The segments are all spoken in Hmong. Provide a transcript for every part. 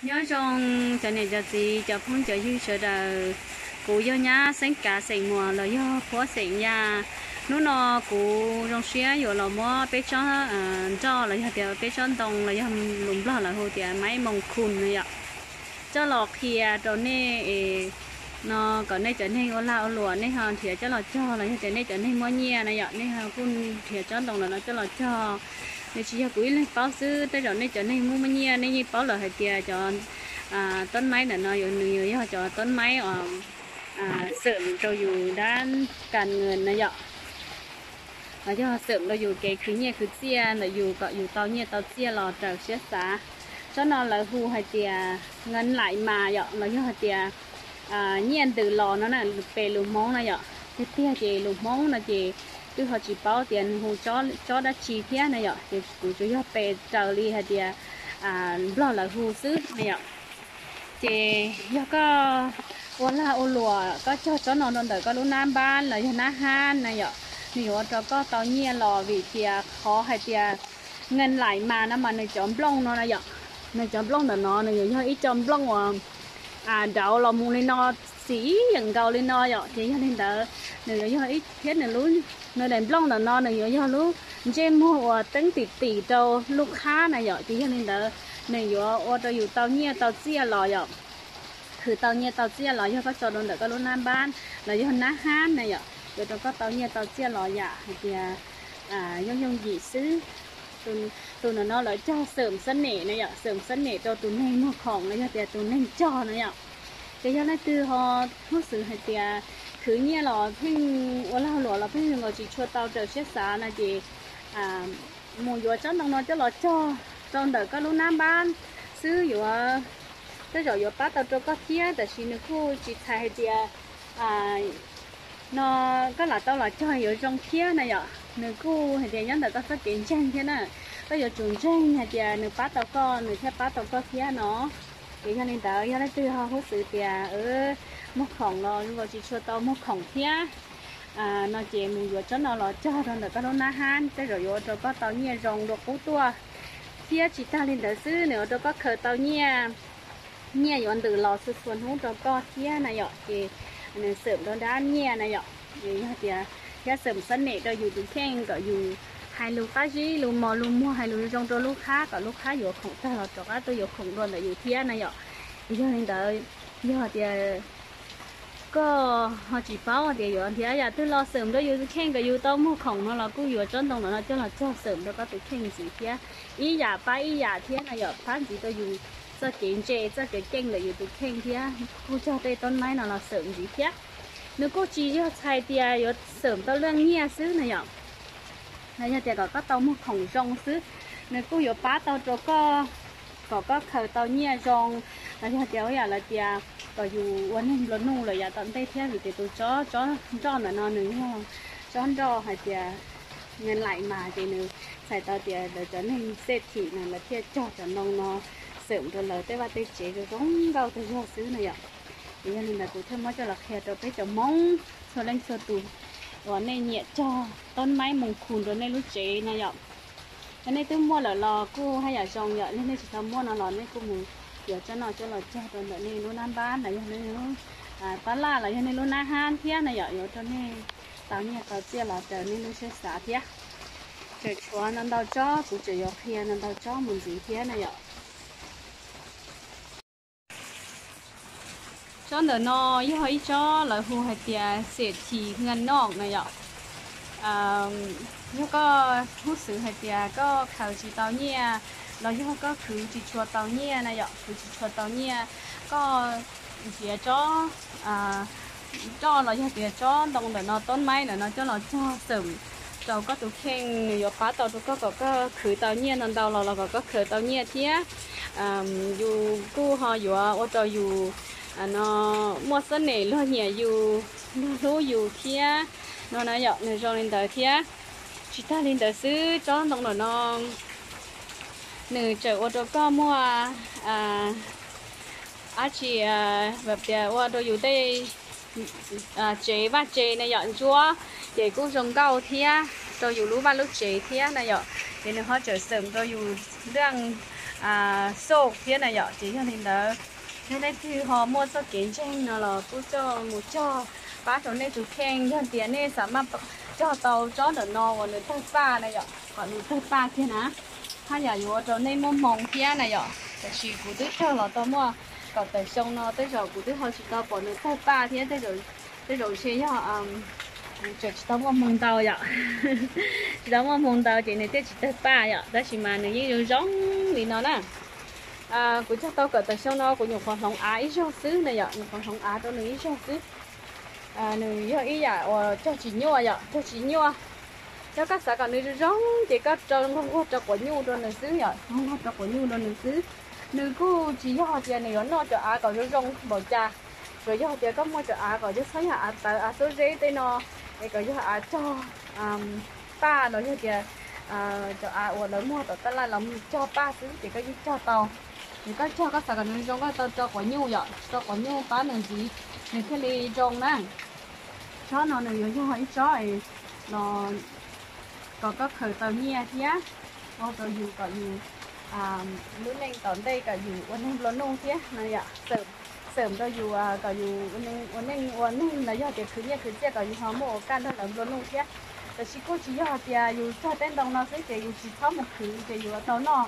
Nyob zoo cov niam cov txiv, cov phooj cov ywg sawv daws. Kuv yog nyab Xeeb Kav xeem Muas los yog Phuab xeem Yaj. Hnub no kuv zoo siab yuav los muab peb tsob nroj los yog tias peb tsob ntoo los yog lus Nplog lawv hu tias maiv moos khus no yom, coj los qhia rau nej no kom nej cov neeg ua lag ua luam nej ho nrhiav coj los cog los yog tias nej cov neeg muaj nyiaj na yom, nej ho kuj nrhiav tsob ntoo no coj los cog. Nws tsis yog kuv ib leeg paub xwb, tej zaum nej cov neeg muaj muaj nyiaj nej yeej paub lawm hais tias cov tob maib ntawm no nws yuav yog cov tob maib xeem rau yus dab kas nws na yom, los yog xeem rau yus kev khwv nyiaj khwv txiaj ntawm yus kom yus tau nyiaj tau txiaj los raws siab xav. Tsob no lawv hu hais tias nkees laim mas yom, los yog hais tias nyiaj ntws los no na, pes lus Hmoob na yom. Tiag tiag ces lus Hmoob no ces twb ho tsis paub tias nws hu tsob dab tsi thiab na yom, ces kuv tsuas yog pes raws li hais tias Nplog lawv hu xwb na yom. Ces yog koj ua lag ua luam koj cog tsob no rau ntawm koj lub nab npab los yog nab hab na yom, nws yuav ua rau koj tau nyiaj los vim tias qhov hais tias nkees laim mas no mas nws cov nplooj no na yom, nws cov nplooj ntawm no nws yuav yog ib co nplooj uas nrauv los mus li no, xim ib yeem nkaus li no yom. Ces yog li ntawd nws yuav yog thiab nws lub, nws daim nplooj ntawm no nws yuav yog lub ntsej muag uas teeb tim tim rau lub qhab na yom. Ces yog li ntawd nws yuav ua rau yus tau nyiaj tau txiaj los yom, khwv tau nyiaj tau txiaj los yog koj tso rau ntawm koj lub nab npab los yog nab hab na yom, yuav rau koj tau nyiaj tau txiaj los yam hais tias yooj yooj yim xwb. Tus ntawm no lawv cog xeem xab nem na yom, xeem xab nem rau tus neeg muag khoom los yog tias tus neeg cog na yom. Ces yog leej twg ho huj xwm hais tias khwv nyiaj los pheej ua lag luam los pheej nkaus tsis tshua tau raws siab xav no ces mus yuav tsob ntoo no coj los cog rau ntawm koj lub nab npab xwb yuav, tej zaum yuav pab tau rau koj thiab, tab sis nws kuj tsis txhais hais tias no koj lam tau los cog yuav zoo thiab na yom. Nws kuj hais tias nyob ntawm koj txoj kev ntseeg thiab na, koj yuav tsum ntseeg hais tias nws pab tau koj nws thiaj pab tau koj thiab no. Ces yog li ntawd yog leej twg ho huj xwm tias muag khoom los nkaus tsis tshua tau muag khoom thiab no ces mus yuav tsob no los cog rau ntawm koj lub nab hab, tej zaum yuav ua rau koj tau nyiaj zoo dua qub tuaj. Thiab tsis tag li ntawd xwb, nws ua rau koj khaws tau nyiaj, nyiaj yuav ntws los txhua txhua hnub rau koj thiab na yom. Ces nws xeem rau dab nyiaj na yom, yog tias thiab xeem xab nem rau yus tus kheej kom yus hais lus qab zib, lus mos lus muag, hais lus zoo rau lub qhab kom lub qhab yuav khoom tag los rov qab tuaj yuav khoom dua ntawm yus thiab na yom. Ces yog li ntawd, yog tias koj ho tsis paub tias yuav nrhiav yam twg los xeem rau yus tus kheej kom yus tau muag khoom no los kuj yuav tsob ntoo no no coj los cog xeem rau koj tus kheej ntxiv thiab. Ib yam pab ib yam thiab na yom, pab ntxiv rau yus txoj kev ntse txoj kev keej ntawm yus tus kheej thiab. Kuj cog tej tob maib no los xeem ntxiv thiab. Nws kuj tsis yog txhais tias yuav xeem tau luaj nyiaj xwb na yom, los yog tias kom koj tau muag khoom zoo xwb. Nws kuj yuav pab tau rau koj kom koj khaws tau nyiaj zoo, los yog tias ua yam lawv tias kom yus ua neeg nplua nuj lawm yav tom ntej thiab, vim tias tus tsob nroj ntawm no nws yog tsob nroj hais tias nkees laim mas, ces nws txhais tau tias lawv cov neeg xej thim no lawv thiaj cog cov ntoo no xeem rau lawv tej vaj tej tsev zoo zoo nkauj tag zog xwb na yom. Ces yog li ntawd kuv thiaj muab coj los qhia rau peb cov Hmoob txhua leej txhua tus uas nej nyiam cog tob maib moos khus rau nej lub tsev na yom. Yog nej twb muaj lawm los kuj haj yam zoo yom, yog nej tsis tau muaj no los nej kuj mus yuav tsob no coj los cog rau ntawm nej lub nab npab los yog nej lub tab laj los yog nej lub nab hab thiab na yom, yuav rau nej tau nyiaj tau txiaj los raws nej lub siab xav thiab. Tseem tshuav ntau ntau tsob, kuv tseem yuav qhia ntau ntau tsob mus ntxiv thiab na yom. Tsob ntawm no yog ib tsob lawv hu hais tias xia thim ngan noj na yom. Yog koj huj xwm hais tias koj khaws tsis tau nyiaj los yog koj khwv tsis tshua tau nyiaj na yom, khwv tsis tshua tau nyiaj, koj nrhiav tsob nroj los yog tias tsob ntoo ntawm no, tob maib ntawm no coj los cog xeem rau koj tus kheej, nws yuav pab tau rau koj kom koj khwv tau nyiaj ntau ntau los los kom koj khaws tau nyiaj thiab. Yus kuj ho yuav ua rau yus no muaj xab nem luag nyiam yus, luag hlub yus thiab no na yom, nws zoo li ntawd thiab. Tsis tag li ntawd xwb, tsob ntoo ntawm no nws tseem ua rau koj muaj dab tsi, tias ua rau yus tej tsev vaj tsev na yom, ntsuab ces kuj zoo nkauj thiab rau yus lub vaj lub tsev thiab na yom. Ces nws ho tseem xeem rau yus nraj xauj thiab na yom. Ces yog li ntawd, yog leej twg ho muaj txoj kev ntseeg no los kuj coj mus cog pab rau nej tus kheej. Yog tias nej xav maj cog tau tsob ntawm no uas nws tawg paj na yom, kom nws tawg paj kiag na, haj yam yuav ua rau nej muaj hmoo thiab na yom. Tab sis kuv twb cog los tau muaj kaum tawm xyoo no, tej zaum kuv twb ho tsis tau pom nws tawg paj thiab, tej zaum ntshe yog kuv tseem tsis tau muaj hmoo ntau yom. Tsis tau muaj hmoo ntau ces nws thiaj tsis tawg paj yom, tab sis mas nws yeej zoo zoo li no na. Kuv cog tau kaum tawm xyoo no kuv nyuam qhuav hloov av ib zaug xwb na yom, nyuam qhuav hloov av rau nws ib zaug xwb. Nws yog ib yam uas cog tsis nyuaj yom, cog tsis nyuaj. Yog koj xav kom nws zoo zoo ces koj rau nquag nquag rau quav nyuj rau nws xwb yom, nquag nquag rau quav nyuj rau nws xwb. Nws kuj tsis yog tias nws yuav noj cov av kom zoo zoo npaum cas, tsuas yog tias koj muaj cov av kom yog txhob yog av tawv av xub zeb tej no, es kom yog av cog paj los yog tias cov av uas lawv muag tom taj laj los cog paj xwb ces koj yeej cog tau. Ces koj cog koj xav kom nws zoo koj tau rau quav nyuj yom, rau quav nyuj pab nws ntxiv, nws thiaj li zoo na. Tsob no nws yuav yog ib tsob los kom koj khaws tau nyiaj thiab, ua rau yus kom yus lub neej tom ntej kom yus ua neeg nplua nuj thiab no yom. Xeem rau yus kom yus ua neej ua neeg los yog tias khwv nyiaj khwv txiaj kom yus ho muaj ua kaj nrog lawv nplua nuj thiab. Tab sis kuj tsis yog hais tias yus cog tej ntoo no xwb ces yus tsis txhob mus khwv ces yus yuav tau noj.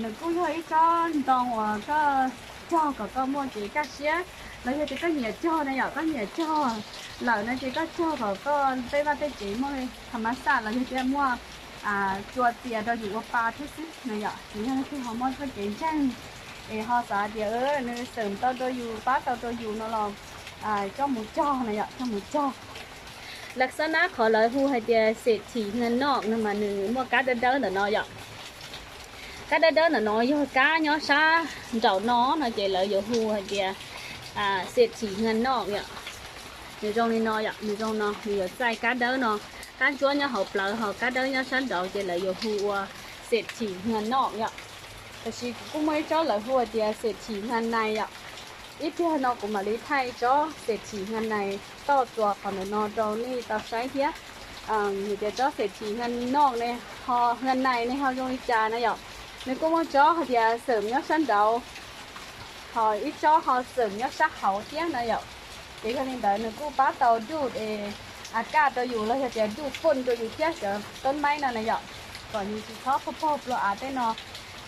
Nws kuj yog ib tsob ntoo uas koj cog kom koj muaj kev kaj siab los yog tias koj nyiam cog na yom, koj nyiam cog lawm no ces koj cog kom koj tej vaj tej tsev muaj tham mas xaj los yog tias muaj cua txias rau yus ua pa thiab xwb na yom. Ces yog leej twg ho muaj txoj kev ntseeg es ho xav tias nws xeem tau rau yus pab tau rau yus no los coj mus cog na yom, coj mus cog. Laj xab nab qhov lawv hu hais tias xes thim hna noj no mas nws muaj kab dawb dawb ntawm no yom. Kab dawb dawb ntawm no yog kab nyob sab nraum no no ces lawv yuav hu hais tias xes thim hna noj yom. Nws zoo li no yom, nws zoo no nws yuav txaij kab dawb no, kab ntsuab nyob hauv plawv ho kab dawb nyob sab nraud ces lawv yuav hu ua xes thim hna noj yom. Tab sis kuv kuj muaj ib tsob lawv hu hais tias xes thim hna nais yom. Ib pliag no kuv mam li thaij tsob xes thim hna nais toj txuas qhov ntawm no rau nej tau saib thiab. Hais tias tsob xes thim hna noj ne, ho hna nais ne ho zoo li cas na yom. Nws kuj muaj tsob hais tias xeem nyob sab nraud, ho ib tsob ho xeem nyob sab hauv thiab na yom. Ces yog li ntawd nws kuj pab tau duj es kaj rau yus los yog tias duj poj rau yus thiab cov toob maib no na yom, kom yus tsis txhob pag paug plua av tej no.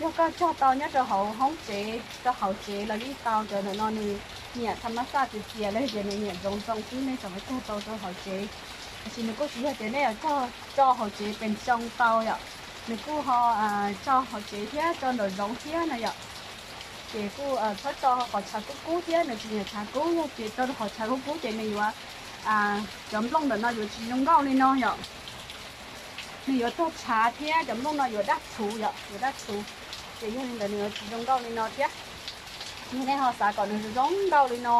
Yog koj cog tau nyob rau hauv hoob tsev rau hauv tsev los yeej tau, cov ntawm no nws nyiam tham mas xaj txias txias los yog tias nws nyiam ntsoov ntsoov xwb nej tseem cog tau rau hauv tsev. Tab sis nws kuj tsis yog tias nej yuav cog tso hauv tsev pes tsoo tau yom, nws kuj ho tso hauv tsev thiab tso nraum zoov thiab na yom. Ces kuj txhob tso qhov tshav kub kub thiab, nws tsis nyiam tshav kub, yog ces tso rau qhov tshav kub kub ces nws yuav, cov nplooj ntawm no yuav tsis zoo nkauj li no yom. Nws yuav tuag tshav thiab cov nplooj no yuav daj txhuv yom, yuav daj txhuv. Ces yog li ntawd nws yuav tsis zoo nkauj li no thiab. Yog nej ho xav kom nws zoo nkauj li no,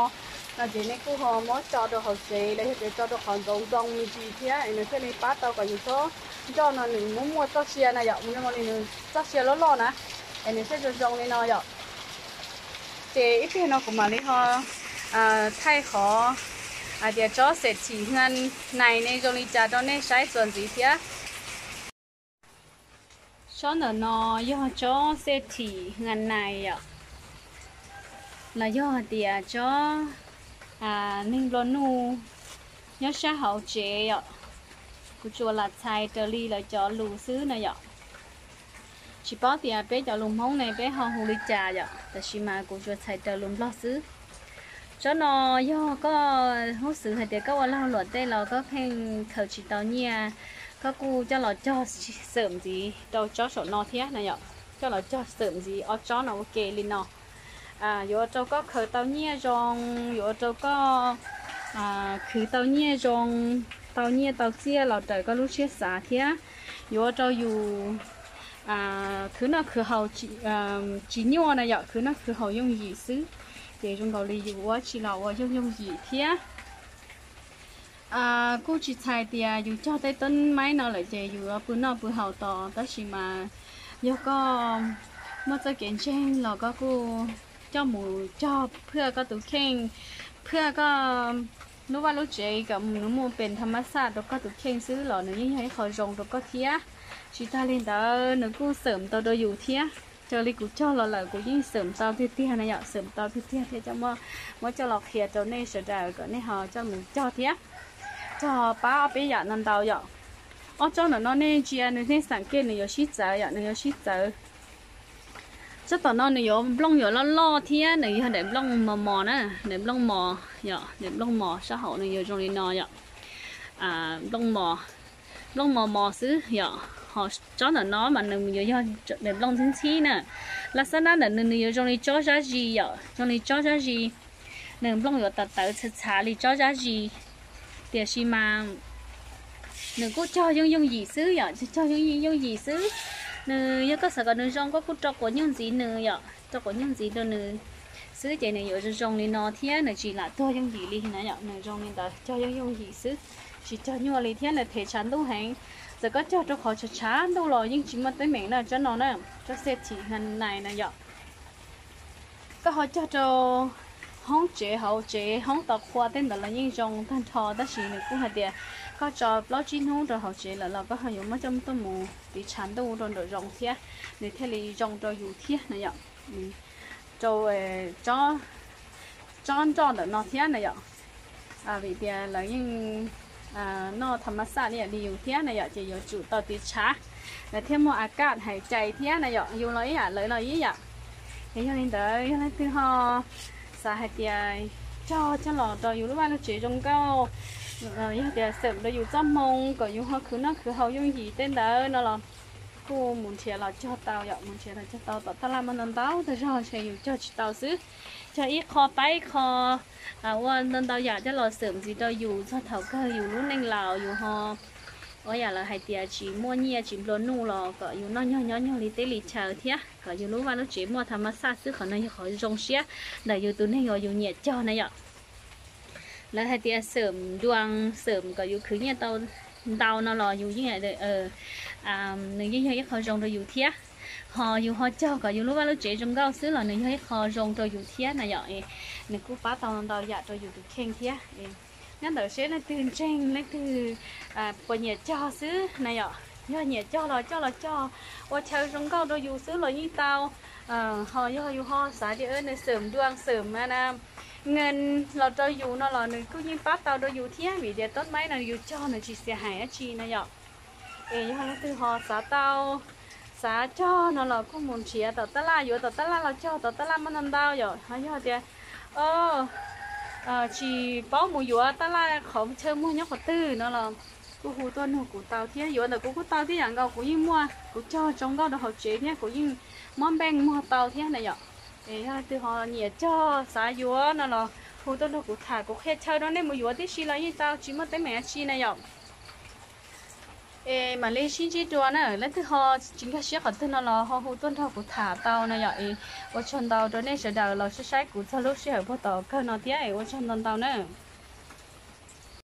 no ces nej kuj ho muab tso rau hauv tsev los yog tias tso rau qhov ntxoov ntxoo me ntsis thiab es nws thiaj li pab tau kom yus tsob nroj no nws muaj muaj txoj sia na yom, mus zoo li nws txoj sia loj loj na, es nws thiaj zoo zoo li no yom. Ces ib pliag no kuv mam li ho thaij qhov hais tias tsob xes thim hna nais ne zoo li cas rau nej saib txuas ntxiv thiab. Tsob ntawm no yog tsob xes thim hna nais yom, los yog hais tias tsob neeg nplua nuj nyob sab hauv tsev yom. Kuv tsuas lam txhais raws li lawv cov lus xwb na yom. Tsis paub tias peb cov lus Hmoob ne peb ho hu li cas yom, tab sis mas kuv tsuas txhais raws lus Nplog xwb. Tsob no yog koj hub xwm hais tias koj ua lag luam tej los koj pheej khaws tsis tau nyiaj, koj kuj coj los cog xeem ntxiv rau tsob saum no thiab na yom. Coj los cog xeem ntxiv ob tsob no ua ke li no. Yuav ua rau koj khaws tau nyiaj zoo, yuav ua rau koj khwv tau nyiaj zoo, tau nyiaj tau txiaj los raws koj lub siab xav thiab. Yuav ua rau yus khwv noj khwv haus tsis nyuaj na yom, khwv noj khwv haus yooj yim xwb. Ces zoo nkaus li yus ua tsi los ua yooj yooj yim thiab. Kuj tsis txhais tias yus cog tej toob maib no lawm ces yus yuav pw noj pw haus tos, tab sis mas yog koj muaj txoj kev ntseeg los koj kuj coj mus cog phwaj koj tus kheej, phwaj koj lub vaj lub tsev kom nws muaj pes tham mas xaj rau koj tus kheej xwb los nws yeej yog ib qho zoo rau koj thiab. Tsis tag li ntawd nws kuj xeem tau rau yus thiab. Raws li kuv cog los lawm kuv yeej xawm tau tiag tiag na yom, xawm tau tiag tiag thiaj coj muab, muab coj los qhia rau nej sawv daws kom nej ho coj mus cog thiab. Cog pab ob peb yam no ntau yom. Ob tsob ntawm no nej ntsia nws, nej xam kej nws yuav sib txawv yom, nws yuav sib txawv. Tsob tom no nws yuav nplooj yuav loj loj thiab nws yog daim nplooj mos mos na, daim nplooj mos yom, daim nplooj mos sab hauv nws yuav zoo li no yom. Nplooj mos, nplooj mos mos xwb yom. Ho tsob ntawm no mas nws yuav yog daim nplooj ntxhib ntxhib na. Laj xab nab ntawm nws, nws yuav zoo li tsob zab zis yom, zoo li tsob zab zis. Nws nplooj yuav tawv tawv txhav txhav li tsob zab zis, tiam sis mas nws kuj cog yooj yooj yim xwb yom, cog yooj yooj yim xwb. Nws yog koj xav kom nws zoo koj kuj rau quav nyuj ntxiv nws yom, rau quav nyuj ntxiv rau nws xwb ces nws yuav zoo zoo li no thiab nws tsis lam tuag yooj yim li na yom. Nws zoo li ntawd cog yooj yooj yim xwb, tsis cog nyuaj li thiab nws thev tshav ntuj heev. Txawm koj cog rau qhov tshav tshav ntuj los yeej tsis muaj teeb meem na tsob no na, tsob xej thim nai na yom. Koj ho cog rau hoob tsev hauv tsev hoob tau qhua tej ntawd los yeej zoo tag nrho, tab sis nws kuj hais tias koj tso plaub tsib hnub rau hauv tsev lawm los koj ho yuav muab coj tuaj mus tiv tshav ntuj rau nraum zoov thiab, nws thiaj li zoo rau yus thiab na yom. Rau tsob nroj ntawm no thiab na yom. Vim tias lawv yeej noj tham mas xaj li yam li yus thiab na yom, ces yuav tsum tau tiv tshav. Lawv thiaj muaj a kaj hais cai thiab na yom, yus los ib yam lawv los ib yam. Es yog li ntawd yog leej twg ho xav hais tias cog coj los rau yus lub vaj lub tsev zoo nkauj, yog tias xeem rau yus txoj hmoo kom yus ho khwv noj khwv haus yooj yim tej ntawd no los kuj mus nrhiav los cog tau yom, mus nrhiav los cog tau. Tom taj laj muaj ntau ntau tag zog ntshe yus cog tsis tau xwb. Cog ib qho pab ib qho, ua ntau ntau yam coj los xeem ntxiv rau yus txog thaum kawg yus lub neej laus yus ho ua yam lawv hais tias tsis muaj nyiaj tsis nplua nuj los kom yus noj nyog nyob nyog li teb li chaw thiab kom yus lub vaj lub tsev muaj tham mas xaj xwb. Qhov no yog qhov zoo siab ntawm yus tus neeg uas yus nyiam cog na yom. Lawv hais tias xeem duas xeem kom yus khwv nyiaj tau ntau no los yus yeej, nws yeej yog ib qho zoo rau yus thiab. Ho yus ho cog kom yus lub vaj lub tsev zoo nkauj xwb los nws yog ib qho zoo rau yus thiab na yom. Nws kuj pab tau ntau yam rau yus tus kheej thiab. Nyob ntawm seb leej twg ntseeg leej twg puas nyiam cog xwb na yom. Yog nyiam cog los coj los cog ua chaw zoo nkauj rau yus xwb los yeej tau. Ho yog yus ho xav tias nws xeem duas xeem na nqees los rau yus no los nws kuj yeej pab tau rau yus thiab, vim tias tab maib no yus cog nws tsis xiam hais dab tsi na yom. Es yog leej twg ho xav tau, xav cog no los kuj mus nrhiav tom taj laj, yuav tom taj laj los cog, tom taj laj muaj ntau ntau yom. Ho yog tias tsis paub mus yuav taj laj qhov chaw muag nyob qhov twg no los kuj hu tuaj nug kuv tau thiab. Yuav ntawm kuv kuj tau tib yam nkaus, kuv yeej muaj, kuv cog zoo nkauj rau hauv tsev thiab kuv yeej muab npeej muag tau thiab na yom. Es yog leej twg ho nyiam cog xav yuav no los hu tuaj nrog kuv tham, kuv qhia chaw rau nej mus yuav tib si los yeej tau, tsis muaj teeb meem dab tsi na yom. Es mam li sib ntsib dua na, leej twg ho tsis nkag siab qhov twg no los ho hu tuaj nrog kuv tham tau na yom. Es ua tsaug ntau rau nej sawv daws los saib saib kuv txog lub sij hawm puag tom kawg no thiab, es ua tsaug ntau ntau na.